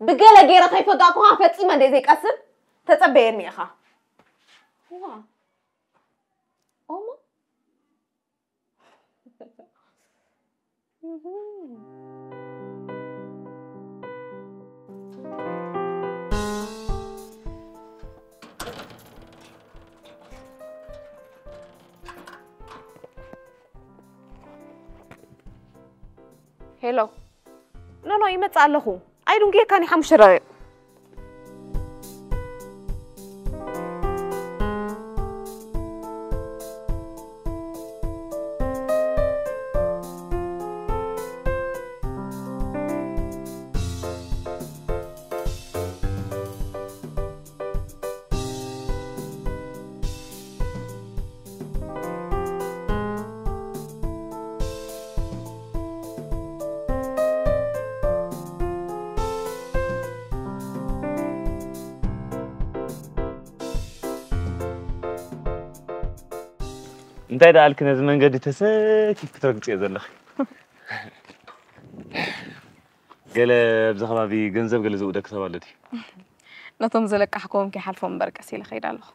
ብገለ ገይረ ከይፈዳእኩኻ ፈጺመ እንደ ዘይቀስን ተጸበየኒ ኢኻ። ዋ። ኦሞ። ሄሎ። ኖ፣ ኖ፣ ይመጽእ ኣለኹ። ኣይዱንጌካኒ ሓሙሽተ ደቂቕ። እንታይ ደኣልኪ ነዚ መንገዲ ተሰኪፍኪ ትረግጽዮ ዘለኺ? ገለ ኣብዚ ከባቢ ገንዘብ ገለ ዝውደክ ሰብ ኣሎ ድዩ? ነቶም ዘለቃሕክዎም ከይሓልፎም እምበር ቀስ ኢለ ከይደ ኣለኹ።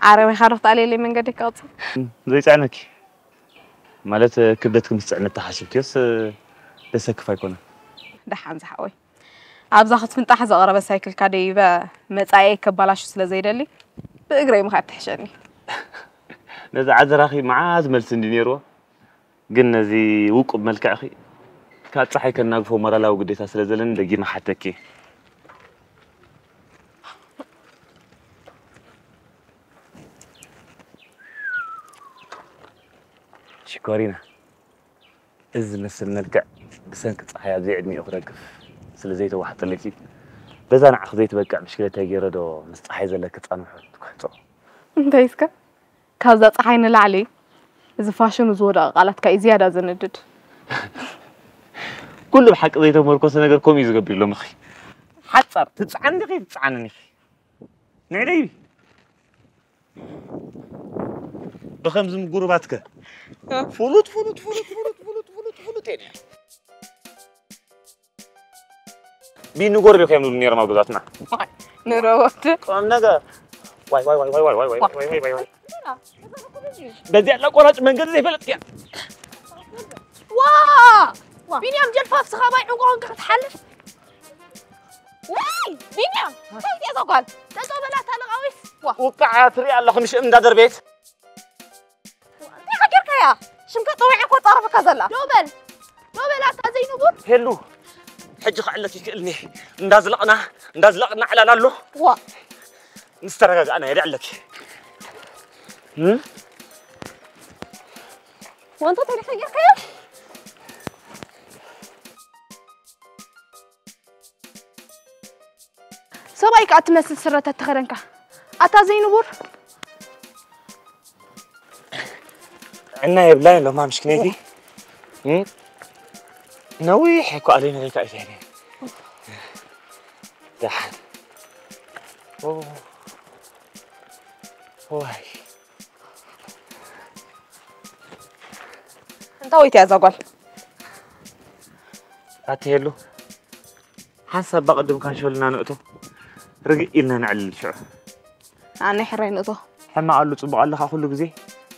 ዓረብኻ ዶ ክትኣልየለይ መንገዲ ክቐጽል? ዘይጸዕነኪ? ማለት ክብደትኪ ምስ ጽዕነት ተሓሲብክዮስ ደሰክፍ ኣይኮነን። ደሓን ዝሓወይ። ኣብዛ ክትፍንጣሕ ዘቐረበ ሳይክልካ ደይበ መጻኤ ከባላሹ ስለ ዘይደሊ ብእግረይ ምኻድ ትሕሸኒ። ነዚ ዓዘራኺ መዓዝ መልሲ እንዲ ነይርዎ? ግን ነዚ ውቁብ መልክዕኺ ካብ ጸሓይ ከናግፎ ሞራላዊ ግዴታ ስለ ዘለኒ ደጊመ ሓተኪ። ሽኮሪና፣ እዚ ዝመስል መልክዕ ብሰንኪ ጸሓይ ኣብዚ ዕድሚኡ ክረግፍ ስለ ዘይተዋሕጠለኪ፣ በዛ ንዓኺ ዘይትበቅዕ ብሽክለታይ ገይረ ዶ ምስ ጸሓይ ዘለኪ ጻንሖ ትኩሕጾ? እንታይ እስከ? ካብዛ ጸሓይ ንላዕሊ እዚ ፋሽኑ ዝወደቐ ቃላትካ እዩ ዝያዳ ዘንድድ። ኩሉ ብሓቂ ዘይተመርኮሰ ነገር ከምኡ እዩ ዝገብር ሎምኺ። ሓጻር ትጽዓኒ ዲኺ ትጽዓነኒ ኢኺ? ንዕደይ ብኸምዚ ምጉሩባትከ? ፍሉጥ ፍሉጥ ፍሉጥ ፍሉጥ ፍሉጥ ፍሉጥ ፍሉጥ ፍሉጥ እየ ነይረ። ቢኒ ጎረቤት እዮም ዝብሉ ነይሮም ኣብ ገዛትና። ንረወት። ቆም ነገር። ዋይ ዋይ ዋይ ዋይ ዋይ ዋይ ዋይ ዋይ ዋይ ዋይ ዋይ። በዚያ ኣቋራጭ መንገዲ ዘይፈለጥክያ። ዋ! ቢንያም ጀልፋፍ ስኻ ባይ ዕንቋ ኮንካ ክትሓልፍ። ወይ! ቢንያም፣ እንታይ ድያ እዛ ጓል? ጠጠው በላ እታ ለቃዊት። ዋ! ውቃዕ ትርኢ ኣለኹ ምሽ እንዳደርቤት። እንታይ ሃገርካያ? ሽምካ ጠዊዐ እኮ ጻረፈካ ዘላ። ዶ በል። ዶ በል ኣታ ዘይንቡር። ሄሉ፣ ሕጂ ክዕለኪ ይክእልኒ። እንዳዝለቕና፣ እንዳዝለቕና ዕላል ኣሎ። ዋ። ምስ ተረጋጋእና የድዕለኪ። እም? ወንቶ ተሪፈ ጌርካዮ? ሰብኣይ ከኣ ትመስል ስረ ተተኸደንካ። ኣታ ዘይንቡር። ዕና የብላን ሎማ ምሽክነይቲ። እም? ነዊሕ እኮ ኣለይ ነለይካ እያ። ደሓን። ኦ። ዋይ። እንታይ ወይት እያ እዛ ጓል? ኣቲ ሄሉ፣ ሓንሳብ ባቕድም ካንሸልና ንእቶ፣ ርግእ ኢልና ነዕልል ሽዑ። ኣነ ሕራይ ንእቶ። ሕማቕ ኣሉ ጽቡቕ ኣለኻ ኩሉ ግዜ፣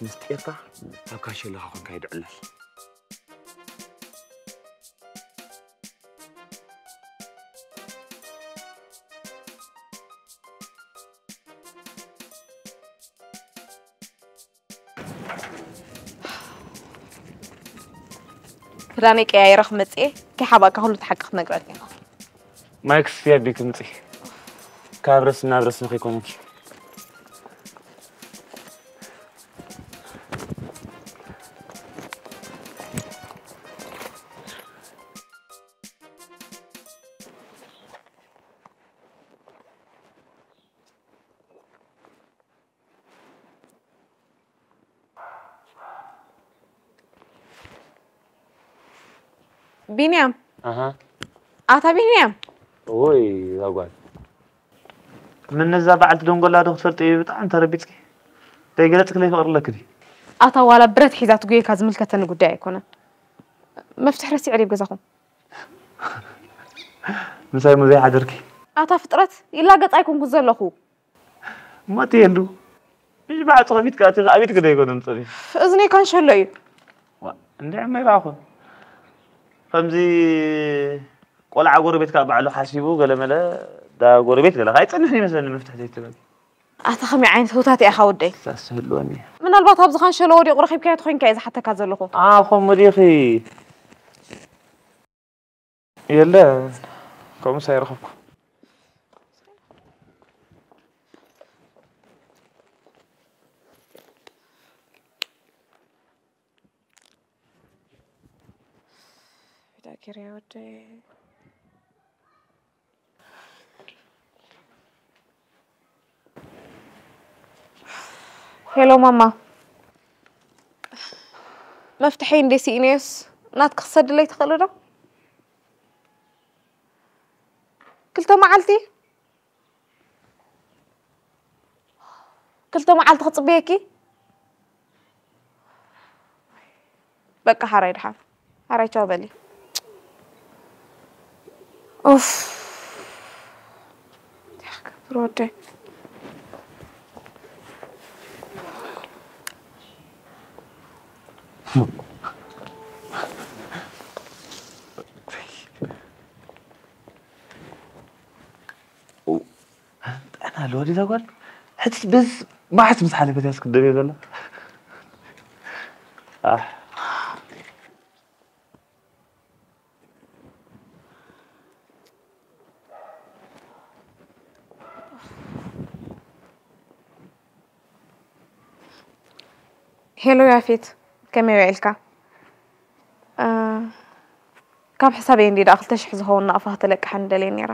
ምስጢርካ ኣብ ካንሸሎኻ ኮንካ ይድዕለል። ክዳነይ ቀያይረ ክመጽእ እየ፣ ከይሓባእካ ኩሉ እቲ ሓቂ ክትነግረኒ ኢኻ። ማይ ክስፍያ ቢል ክምጽእ። ካብ ረስኒ ናብ ረስኒ ከይኮነኪ። ቢንያም። ኣሃ። ኣታ ቢንያም። ኦይ፣ እዛ ጓል። ምን ነዛ በዓልቲ ደንጎላ ዶ ክትፈልጢ ብጣዕሚ ተረቢጽኪ? ዘይገለጽክለይ ፍቕሪ ኣለኪ ድዩ? ኣታ ዋላ ብረት ሒዛ ትጉየካ ዝምልከተኒ ጉዳይ ኣይኮነን። መፍትሕ ረሲዐ ድየ ኣብ ገዛኹም? ምሳይ እሞ ዘይሓደርኪ? ኣታ ፍጥረት፣ ይላገጽ ኣይኮንኩን ዘለኹ። እሞ እቲ የሉ። ምሽ ብዓጽ ከፊትካ ኣቲኻ ኣቤት ግደ ኣይኮነን ጸኒሑ። እዝነይ ካንሸሎ እዩ። ዋ፣ እንድዒ እሞ ይረኣኹን። ከምዚ ቆልዓ ጎረቤትካ ባዕሉ ሓሲቡ ገለመለ፣ ዳ ጎረቤት ገለ ኣይጸንሕን ይመስለኒ መፍትሒ ዘይትበል። ኣታ ከመይ ዓይነት ህውታት ኢኻ ወደይ? ሳስ ህልወኒ። ምናልባት ኣብዚ ካንሸሎ ወዲቑ ረኺብካዮ ተኾይንካ እየ ዝሓተካ ዘለኹ። ኣኾም ወዲኺ? የለ፣ ከምኡስ ኣይረኸብኩ። ዳኪርያ ወደይ። ሄሎ ማማ፣ መፍትሐይ እንዴ ስኢነዮስ ናትኪ ክሰድለይ ትኽእሊ ዶ? ክልተ መዓልቲ፣ ክልተ መዓልቲ ክጽበየኪ። በቃ ሓራይ ድሓን፣ ሓራይ ቻው በሊ። ኡፍ፣ እንታይ ክገብር ወደይ? ጥዕና ኣለዋ ድዛ ጓል? ሕጂ በዝ መዓት ምስ ሓለፈት እያ ስክደም ዘላ። ኣሕ። ሄሎ ያፌት፣ ከመይ ውዒልካ? እ፣ ካብ ሕሳበይ እንዲ ደኣ ክልተ ሽሕ ዝኸውን ናቕፋ ክተለቅሓኒ ደልየ ነይረ።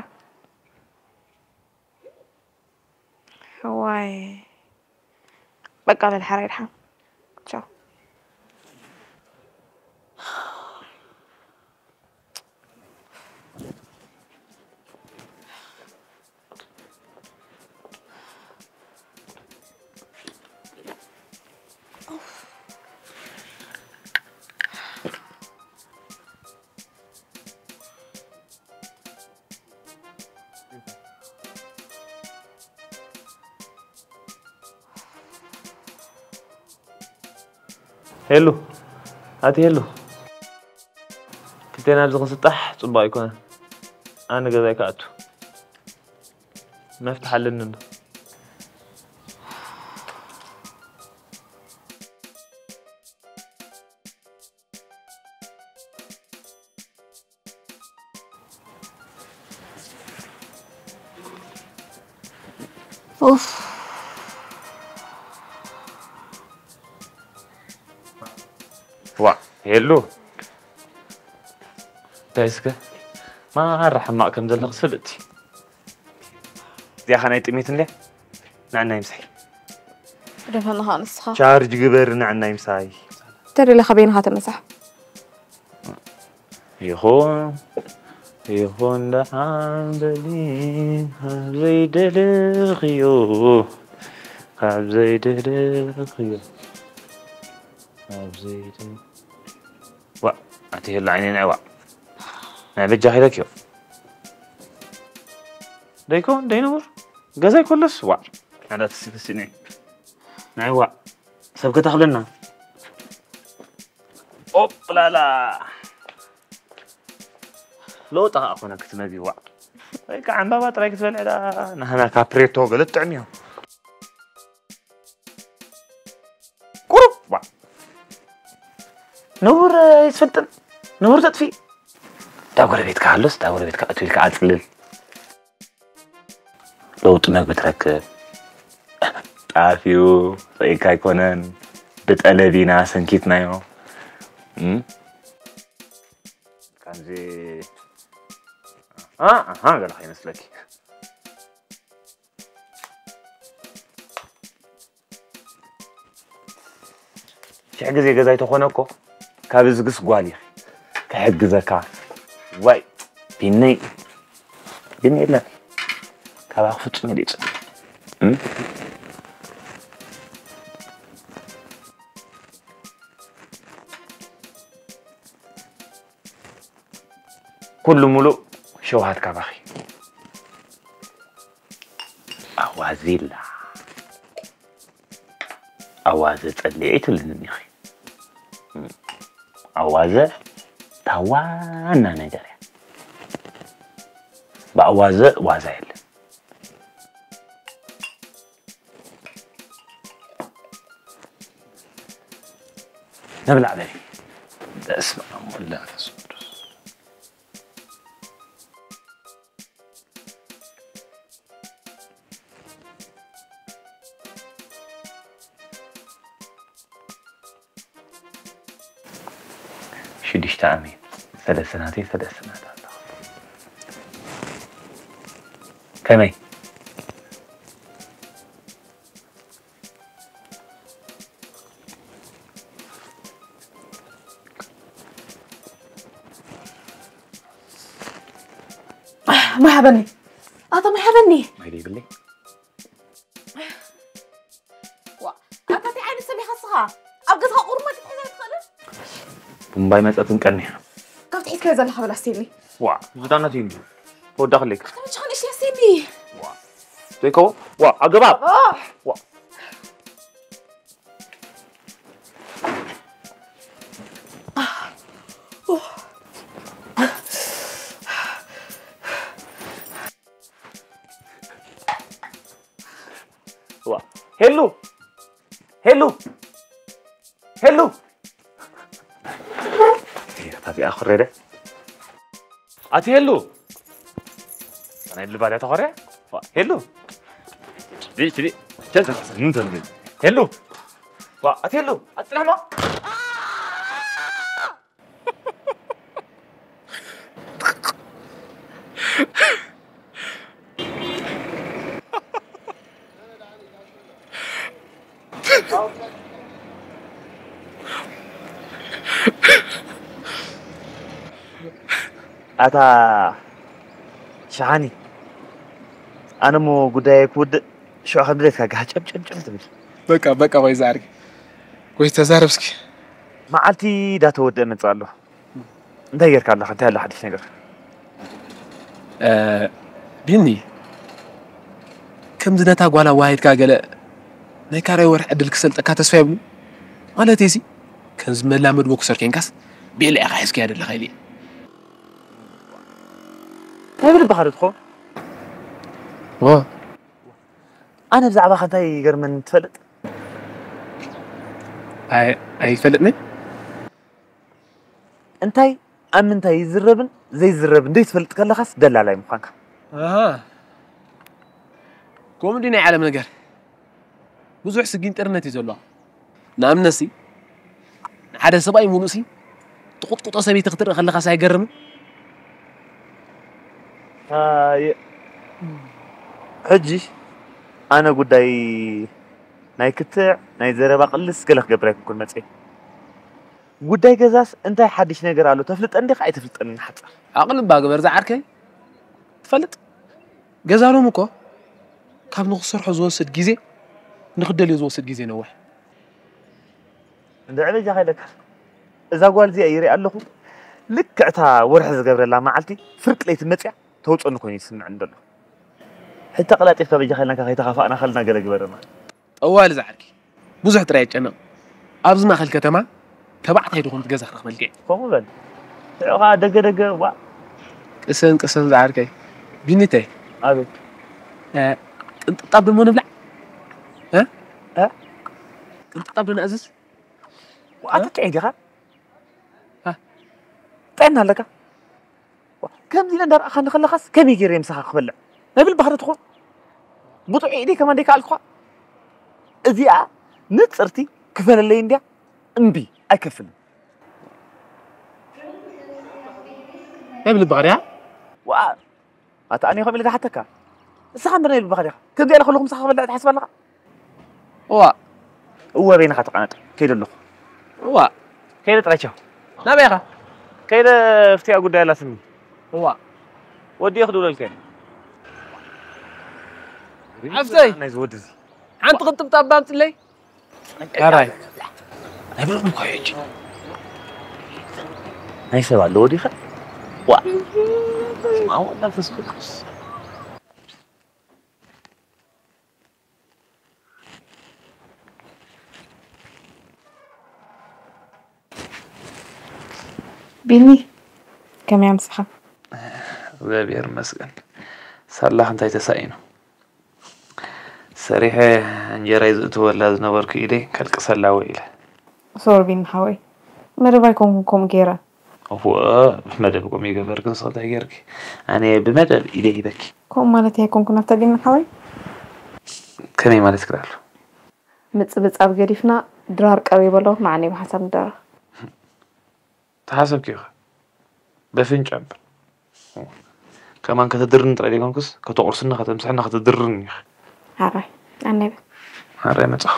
እዋይ፣ በቃ በል ሓራይ ድሓን። ቻው። ሄሉ፣ ኣቲ ሄሉ፣ ክልቴና ኣብዚ ክንስጣሕ ጽቡቕ ኣይኮነን። ኣነ ገዛይ ክኣቱ መፍትሕ ኣለኒ እንዶ። ኡፍ። ዋ፣ ሄሉ። እንታይ እስከ? ማራ ሕማቕ ከም ዘለኽስ ፍልጥቲ። እዚኣ ኸ ናይ ጥሜት እንድያ? ንዕናይ ምሳይ። ደፈንኻ ንስኻ። ቻርጅ ግበር ንዕናይ ምሳይ። ተደለኻ በይንኻ ተነሳሕ። ይኹን፣ ይኹን ደሓን በሊ፣ ካብ ዘይደለኽዮ፣ ካብ ዘይደለኽዮ፣ ካብ ዘይደ-፣ ዋእ፣ ኣቲ ሄሉ ዓይነይ ናይ ዋእ። ናይ በጃ ኺለክዮ። ደይኮን፣ ደይንቡር፣ ገዛይ ኮለስ፣ ዋእ። ናዳ ተሲተሲኒ። ናይ ዋእ። ሰብ ከተኽብለና። ኦፕላላ። ሎጣ ኣኾነ ክትመቢ ዋእ። ወይ ከዓ ዕምባባ ጥራይ ክትበልዕ ደኣ። ናህና ካፕሬቶ ገለ ጥዕም እዮም። ቁሩብ ዋእ። ነውር ኣይትፈልጥን። ነውር ተጥፊእ። እታ ጎረቤትካ ኣሎስ፣ እታ ጎረቤትካ እትው ኢልካ ኣጽልል። ለውጢ መግቢ ትረክብ። ጣፊኡ ርእይካ ኣይኮነን፣ ብጠለብ ኢና ሰንኪትናዮ። እም? ከምዚ፣ ኣ፣ ኣሃ፣ ገለ ከይመስለኪ። ሽሕ ግዜ ገዛይ ተኾነ እኮ ካብ ዝግስ ጓል ኢኺ ክሕግዘካ። ዋይ ቢነይ ግን የለን ካባኺ ፍጹም የለ ይጽ-፣ እም? ኩሉ ሙሉእ ሸውሃት ካባኺ። ኣዋዚላ ኣዋዘ ጸሊዒ ትብልኒ ኢኺ። ኣዋዘ እታ ዋና ነገር እያ። ብኣዋዘ ዋዛ የለን። ንብላዕ በሊ። በስመ ኣብ ወወልድ ወመንፈስ ቅዱስ። ሽዱሽተ ኣሜን። ሰለስተ ናተይ፣ ሰለስተ ናታ ኣለኹ። ከመይ? ማይ ሃበኒ። ኣታ ማይ ሃበኒ። ማይ ደይብለይ? ዋ፣ ኣታ እንታይ ዓይነት ሰብ ኢኻ ንስኻ? ኣብ ገዛኻ ቁሩብ ማይ ክትሕዝ ኣይትኽእልን? ቡምባይ መጸት እንቀኒ። ካብቲ ሒዝካዮ ዘለኻ በላ ኣስቴኒ። ዋ፣ ዝዳናት እዩ እንዲ። ተወዳኽለይ። ኣታ መቸኻ ንእሽተይ ኣስቴኒ። ዋ። ዘይከው? ዋ፣ ኣገባብ። ዋ። ዋ። ሄሉ! ሄሉ! ሄሉ! እታ እዚኣ ክሬደ። ኣቲ ሄሉ! ናይ ልባልያ ተኾርያ? ዋ፣ ሄሉ! ችዲ፣ ችዲ። ቸል፣ ምን ዘንቢ? ሄሉ! ዋ፣ ኣቲ ሄሉ! ኣጽናሕማ! ኣታ ሸሓኒ፣ ኣነ እሞ ጉዳየይ ክውድእ ሽዑ ከም ድሌትካ ጋህ ጨምጨምጨም ትብል። በቃ፣ በቃ፣ ወይ ዝኣርጊ። ወይ ተዛረብ እስኪ። መዓልቲ ዳተወድአ መጽእ ኣሎ። እንታይ ጌርካ ኣለኻ? እንታይ ኣሎ ሓድሽ ነገር? እ፣ ቢኒ፣ ከምዚ ነታ ጓል ኣዋሂድካ ገለ ናይ ካልኣይ ወርሒ ዕድል ክሰልጠካ ተስፋ የብሉን። ማለተይሲ፣ ከምዚ መላመዲ ቦክሰር ኬንካስ፣ ቤላ ኢኻ ሒዝካያ ዘለኻ ኢለ። እንታይ ብልብኻ ዶ ትኸውን? ዋ። ኣነ ብዛዕባኻ እንታይ ይገርመኒ ትፈልጥ? ኣይ-፣ ኣይፈልጥን። እንታይ ኣብ ምንታይ ይዝረብን ዘይዝረብን ዘይትፈልጥ ከለኻስ ደላላይ ምዃንካ። ኣሃ። ከምኡ ድዩ ናይ ዓለም ነገር? ብዙሕ ስጊን ጥርነት እዩ ዘለዋ። ንኣብነትሲ፣ ንሓደ ሰብኣይ ሙሉእሲ፣ ትቕጥቅጦ ሰበይቲ ክትርኢ ከለኻስ ኣይገርምን? ኣየ-፣ ሕጂ ኣነ ጉዳይ ናይ ክትዕ፣ ናይ ዘረባ ቅልስ ገለ ክገብር ኣይኮንኩን መጽየ። ጉዳይ ገዛስ እንታይ ሓድሽ ነገር ኣሎ? ተፍልጠን ዲኻ ኣይተፍልጠንን? ሓጻር። ኣቕልባ ግበር ዝዓርከይ። ትፈልጥ? ገዛ ሎም እኮ ካብ ንኽሰርሖ ዝወስድ ግዜ፣ ንኽደልዮ ዝወስድ ግዜ ነውሕ። እንድዒ በጃኻ ኢለካ። እዛ ጓል እዚኣ ይሪኣ ኣለኹ። ልክዕ እታ ወርሒ ዝገብረላ መዓልቲ ፍርቂ ለይቲ መጽያ ተውፀኒ ኮይኑ ይስምዕኒ ዘሎ። ሕጂ ተቐላጢፍካ በጃኻ ኢልናካ ከይተኻፋእና ከልና ገለ ግበረና። ጠዋሊ ዝዓርከይ፣ ብዙሕ ጥራይ ኣይጨነቕ። ኣብዚ ማእከል ከተማ ተባዕታይ ድኹም ትገዛ ክረኽበልካ እየ። ከምኡ በል። ንዑ ኸዓ ደገ ደገ፣ ዋ። ቅሰን፣ ቅሰን ዝዓርከይ። ቢኒተይ። ኣቤት። እ፣ ቅንጥብጣብ ደሞ ንብላዕ? እ? እ? ቅንጥብጣብ ዶ ንኣዝዝ? ኣታ ጥዑይ ዲኻ? እ? ጥዕና ኣለካ? ከምዚ ኢለ እንዳረኣኻኒ ከለኻስ ከመይ ገይረ ምሳኻ ክበልዕ? ናይ ብልባኻ ዶ ትኾን? ብጥዑይ ኢደይ ከማን ደይከኣልኩኻ? እዚኣ ንጽርቲ ክፈለለይ እንድያ፣ እምቢ ኣይከፍልን። ናይ ብልባኻ ድያ? ዋ፣ ኣታ ኣነ ከምኡ ኢለ ዝሓተካ? ንስኻ እምበር ናይ ብልባኻ ዲኻ? ከምዚ ኢለ ከለኹ ምሳኻ ክበልዕ ትሓስብ ኣለኻ? እዋ። እወ በይንኻ ተቐመጥ። ከይደ ኣለኹ። እዋ። ከይደ ጥራይ ቻው። ናበይ ኢኻ? ከይደ ፍትያ ጉዳይ ኣላትኒ። እዋ። ወዲኤ ክድውለልካ እየ። ሓፍተይ። ናይዚ ወዲ እዚ። ሓንቲ ቅንጥብጣብ ኣምፅለይ። ኣራይ። ናይ ብሎም እኮ ሕጂ። ናይ ሰብ ኣለዎ ዲኻ? ዋ። በስመ ኣብ ወወልድ ወመንፈስ ቅዱስ። ቢኒ፣ ከመይ ኣምስኻ? እግዚኣብሔር ይመስገን። ሳላኽ እንታይ ተሳኢኑ? ሰሪሐ እንጀራይ ዝእትወላ ዝነበርኩ ኢደይ ከልቅሰላ ወይ ኢለ። ሶሪ ቢኒ ሓወይ፣ መደብ ኣይኮንኩን ከምኡ ገይረ። እወ፣ መደብ ከምኡ ይገበር፣ ግን ንስኺ እንታይ ገይርኪ? ኣነ ብመደብ ኢደይ ሂበኪ። ከምኡ ማለት ኣይኮንኩን ኣታ ቢኒ ሓወይ። ከመይ ማለት ክዳሉ? ምጽብጻብ ገዲፍና ድራር ቀሪበ ኣለኹ፣ ንዓኒ ብሓንሳብ ንዳረኽ። ተሓሰብኪ ኢኻ። በፍንጫ እምበር። ከማን ከተድርኒ ጥራይ ዘይኮንኩስ፣ ከተቑርስኒ፣ ከተምስሕኒ፣ ከተድርኒ ኢኺ። ሓራይ፣ ኣነይ በል። ሓራይ መጻኹ።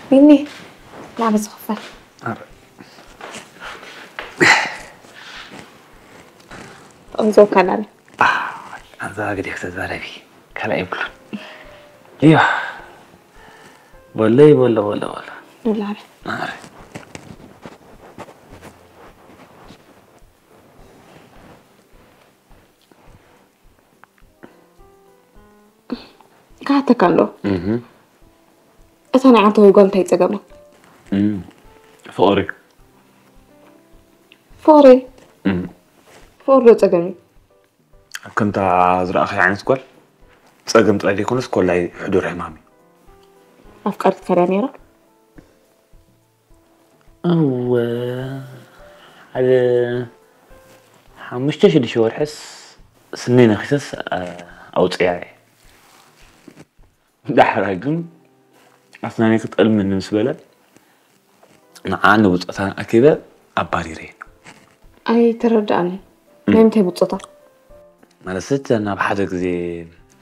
ቢኒ፣ ላዕሊ ዝኽፈል። ኣረ። ከምዚ ወካል ኣለ። ኣንዛ ግዴ ክተዛረቢ ካልኣይ ይብሉን። እዮ። በለይ፣ በሎ፣ በሎ፣ በሎ። ንላዕሊ። ኣረ። ክሓተካ ኣሎ። እህ። እታ ናይ ዓንተወይ ጓል እንታይ ጸገማ? እም፣ ፍቕሪ። ፍቕሪ? እም። ፍቕሪ ዶ ጸገም እዩ? ከምታ ዝረኣኸይ ዓይነት ጓል ጸገም ጥራይ ዘይኮነስ ኮላይ ሕዱር ሕማም እዩ። ኣፍቃሪትካ ድያ ነይራ? እወ፣ ሓደ ሓሙሽተ ሽዱሽተ ወርሕስ ስነይ ነኺሰስ፣ ኣ-፣ ኣውጽያ እየ። ዳሕራ ግን ኣስናነይ ክጠልመኒ ምስ በለ፣ ንዓን ንብጾታን ኣኪበ ኣባሪረየን። ኣይተረድኣንን። ናይ ምንታይ ብጾታ? ማለት፣ ናብ ሓደ ግዜ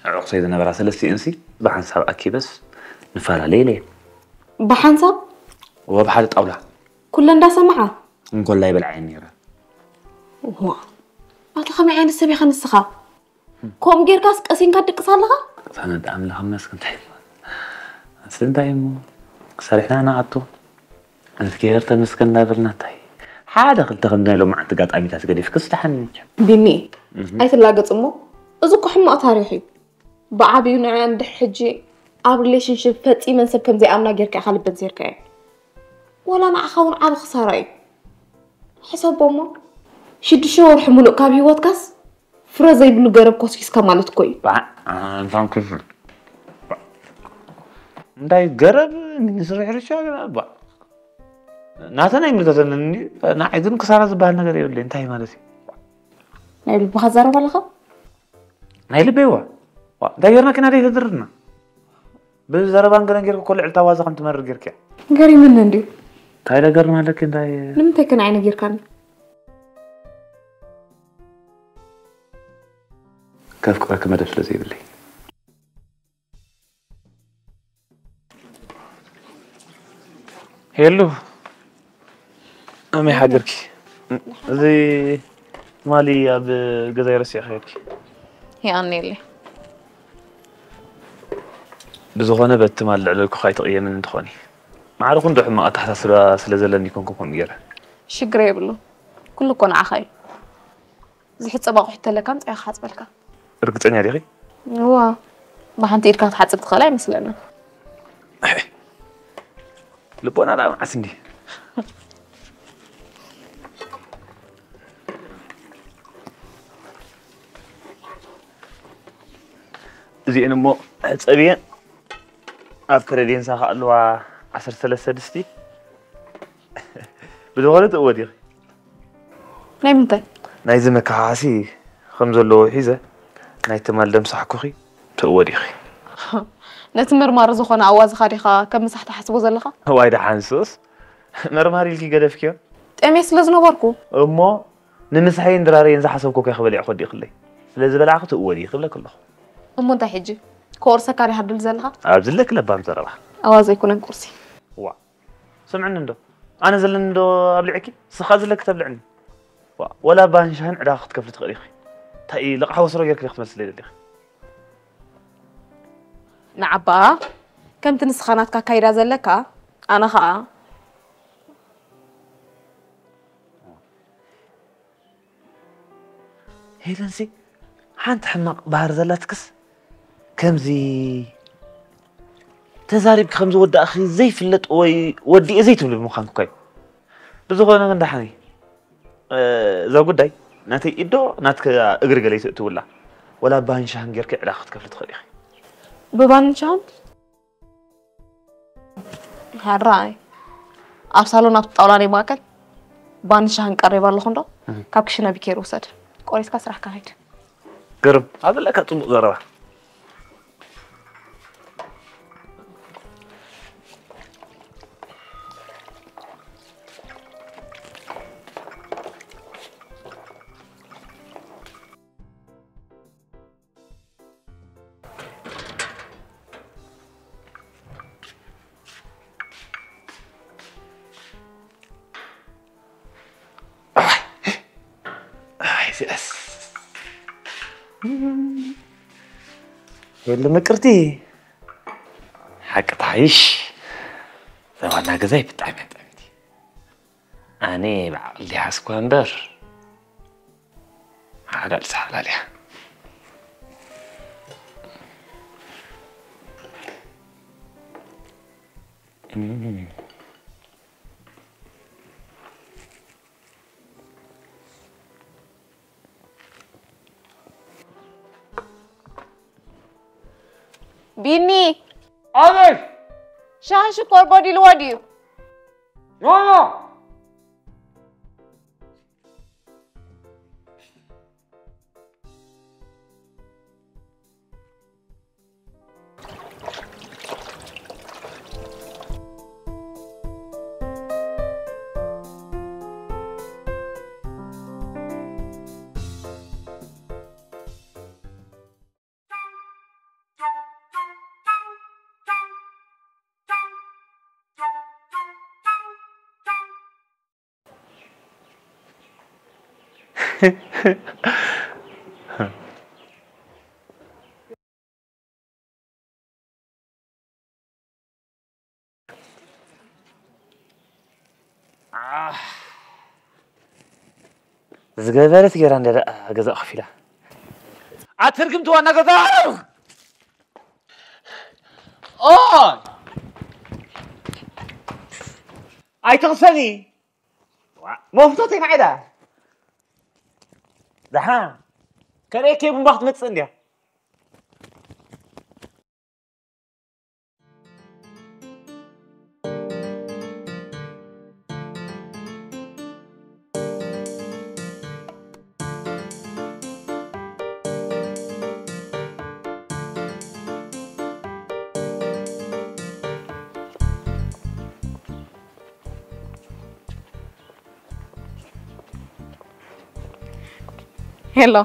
ኣዕሩኽተይ ዝነበራ ሰለስቲኤንሲ ብሓንሳብ ኣኪበስ ንፈላለ ኢለየን። ብሓንሳብ? እወ፣ ኣብ ሓደ ጣውላ። ኩለን እንዳሰማዓ? እንኮላይ በልዓየን ነይረ። ዋ፣ ኣታ ከመይ ዓይነት ሰብ ኢኻ ንስኻ? ከምኡ ጌርካስ ቀሲንካ ትድቅስ ኣለኻ? ሰነድ ኣምላኽ ይመስገን፣ እንታይ እሞ? ኣስሊ እንታይ እሞ? ሰሪሕና ንኣቱ። ኣንቲ ጌር ተመስገን እናበልና እንታይ? ሓደ ክልተ ከም ናይ ሎማዓንቲ ኣጋጣሚታት ገዲፍክስ ደሓን እንጂ። ቢኒ፣ እህ። ኣይትላገጽ እሞ፣ እዚ እኮ ሕማቕ ታሪኽ እዩ። ብዓቢኡ ንዐን ድሕሪ ሕጂ ኣብ ሪሌሽንሺፕ ፈጺመን ሰብ ከም ዘይኣምና ጌርካ ኢኻ ልበን ሴርካየን። ወላ ንዓኻ እውን ዓቢ ክሳራ እዩ። ሕሰቦ እሞ፣ ሽዱሽተ ወርሒ ሙሉእ ካብ ህይወትካስ ፍረ ዘይብሉ ገረብ ኮስኪስካ ማለት እኮ እዩ። ባዕ፣ ኣንታም ክፍል። ባዕ። እንታይ ገረብ ንስሪ ሕርሻ ገና፣ ባዕ። ናተን ኣይምልከተንን እንዲ፣ ንዓይ ግን ክሳራ ዝበሃል ነገር የብለይ። እንታይ ማለት እዩ? ናይ ልብኻ ትዛረብ ኣለኻ? ናይ ልበይ ዋ። ዋ፣ እንታይ ጌርና ኪና ደይ ተድርና? ብዘረባን ገለን ጌርካ ኮሎ ዕልታ ዋዛ ከም ትመርር ጌርካ። ገሪምኒ እንድዩ። እንታይ ነገር ማለኪ እንታይ? ንምንታይ ከ ንዓይ ነጊርካኒ? ከፍቅረኪ መደብ ስለ ዘይብለይ። ሄሉ፣ ኣመይ ሓዲርኪ? እዚ ትማሊ ኣብ ገዛይ ረሲዐ ከይድኪ። የቐንየለይ። ብዝኾነ በቲ ትማሊ ልዕለልኩ ኣይትቕየምን እንትኾኒ። ማዕረ ክንዶ ሕማቕ ኣተሓሳስባ ስለ ዘለኒ ይኮንኩ ከምኡ ገይረ። ሽግር የብሉ። ኩሉ እኮ ንዓኻ እዩ። ዝሕጸብ ኣቑሑ ተለካ ምጻእ ክሓጽበልካ። ርግጸኛ ዲኺ? እዋ፣ ብሓንቲ ኢድካ ክትሓጽብ ትኽእል ኣይመስለንን። ልቦና ደኣ መዓስ እንዲ። እዚኤን እሞ ሕጸብየን ኣብ ክረዴንሳ ከኣለዋ ዓሰርተ ሰለስተ ድስቲ። ብዝኾነ ትእወ ዲኺ? ናይ ምንታይ? ናይዚ መከሓሲ ከም ዘለዎ ሒዘ፣ ናይ ትማል ደምሳሕኩኺ ትእወ ዲኺ? ነቲ መርማሪ ዝኾነ ኣዋዝኻ ዲኻ ከም ምሳሕ ትሓስቦ ዘለኻ? እዋይ ደሓን ሱስ፣ መርማሪ ኢልኪ ገደፍክዮ? ጠምየ ስለ ዝነበርኩ። እሞ ንምስሐይን ድራረይን ዝሓሰብኩ ከይክበልዕ ኮዲእክለይ። ስለ ዝበላዕኺ ትእወ ዲኺ ክብለኪ ኣለኹ። እሞ እንታይ ሕጂ? ክወርሰካ ዲኻ ድል ዘለኻ? ኣብዚ ለክ ለባም ዘረባ። ኣዋዘ ኣይኮነን ቁርሲ። ዋ ስምዕኒ እንዶ ኣነ ዘለኒ እንዶ ኣብሊዕኪ ስኻ ዝለክ ተብልዕኒ። ዋ ወላ ባንሻህን ዕዳ ክትከፍሊ ትኽእል ኢኺ። እንታይ እዩ ልቕሓ ወስሮ ጌርክ ክትመስል ይደሊኺ። ንዓባ ከምቲ ንስኻ ናትካ ካይዳ ዘለካ ኣነ ኸኣ ሄለንሲ ሓንቲ ሕማቕ ባህሪ ዘላትክስ ከምዚ ተዛሪብኪ ከም ዝወዳእኺ ዘይፍለጥ ወይ ወዲኤ ዘይትብሊ ብምዃንኪ እኳ እዩ። ብዝኾነ ግን ደሓን እዩ። እዛ ጉዳይ ናተይ ኢዶ ናትኪ እግሪ ገለ ይትእትውላ ወላ ባንሻህን ጌርኪ ዕዳ ክትከፍሊ ትኽእል ኢኺ። ብባንሻን ሓራይ ኣብ ሳሎን ኣብቲ ጣውላ ናይ ማእከል ባንሻህን ቀሪብ ኣለኹ እንዶ ካብ ክሽነ ቢኬር ውሰድ ቆሪስካ ስራሕካ ኸይድ። ግርም ኣብ ዘለካ ጽቡቕ ዘረባ። የለ ምቅርቲ ሓቂ ተሓይሽ ዘባና ገዛይ ብጣዕሚ ጠሚቲ ኣነ ብዓቕሊ ሓስኳ እምበር ሓላል ሓላል እያ። ቢኒ ኣቤት ሻሂ ሽኮር ጎዲልዎ ድዩ? ኖኖ ዝገበረት ገይራ እንደ ገዛ ከፊላ ኣትርግምቲ ዋና ገዛ ኣይትቕሰኒ መፍቶት ኢና ዕዳ ደሓ ከርእየኪ ቡምባ ክትመፅእ እንድያ ሄሎ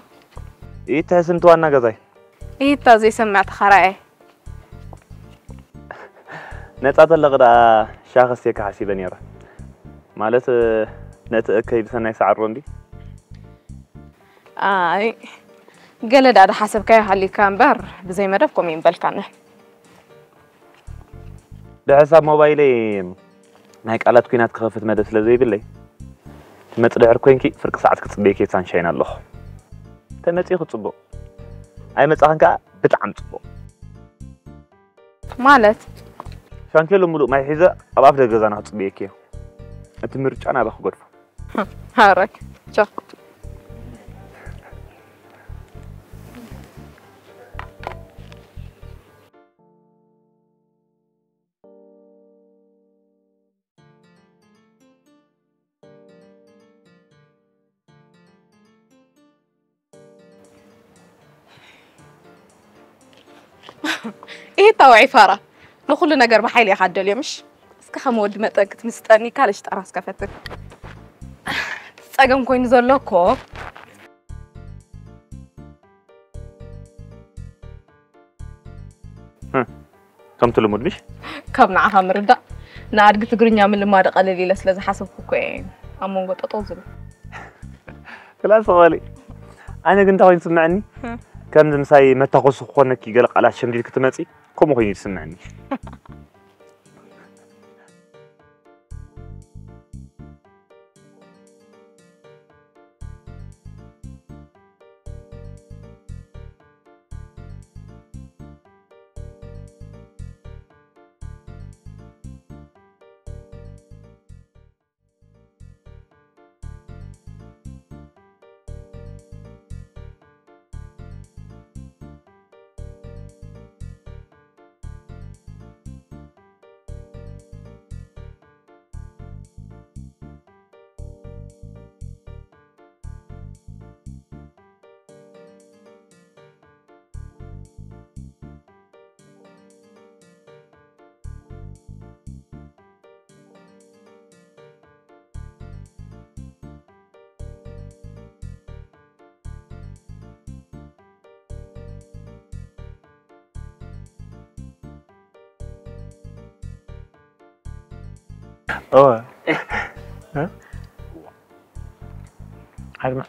ኢታ ስምቲ ዋና ገዛይ ኢታ ዘይሰምዕ ተኻራየ ነፃ ተለቕ ደኣ ሻኸ ስቴካ ሓሲበ ነይረ ማለት ነቲ እከይ ብሰናይ ሰዓሮ እንዲ ኣይ ገለ ደኣ ዝሓሰብካዮ ሃሊካ እምበር ብዘይ መደብ ከምኡ ይምበልካኒ ብሕሳብ ሞባይለይ ናይ ቃላት ኲናት ክኸፍት መደብ ስለ ዘይብለይ ትመጽ ድሕር ኮንኪ ፍርቂ ሰዓት ክጽበየኪ ሳንሻይን ኣለኹ ተመጺኺ ጽቡቕ ኣይመጻኽን ከኣ ብጣዕሚ ጽቡቕ ማለት ሻንኬሎ ሙሉእ ማይ ሒዘ ኣብ ኣፍ ደገ ገዛና ክጽበየኪ እየ እቲ ምርጫ ናባኺ ክገድፎ ሃረክ ቻው ይሄ ታውዒ ፋራ ንኩሉ ነገር ብሓይሊ ኢኻ ትደልዮ ምሽ እስከ ከም ወዲ መጠን ክትምስጠኒ ካልሽ ጠራስ ከፈትን ጸገም ኮይኑ ዘሎ እኮ ከምቲ ልሙድ ምሽ? ካብ ንዓኻ ምርዳእ ንኣድጊ ትግርኛ ምልማድ ቀልል ኢለ ስለ ዝሓሰብኩ እኮ እየ ኣብ መንጎ ጠጠው ዝብል። ክላስ ኸሊ ኣነ ግን እንታይ ኮይኑ ዝስምዐኒ? ከምዚ ምሳይ መታኮሲ ክኾነኪ ገለ ቃላት ሸምዲድ ክትመፂ ከምኡ ኮይኑ ይስምዐኒ። እወ ኣድማ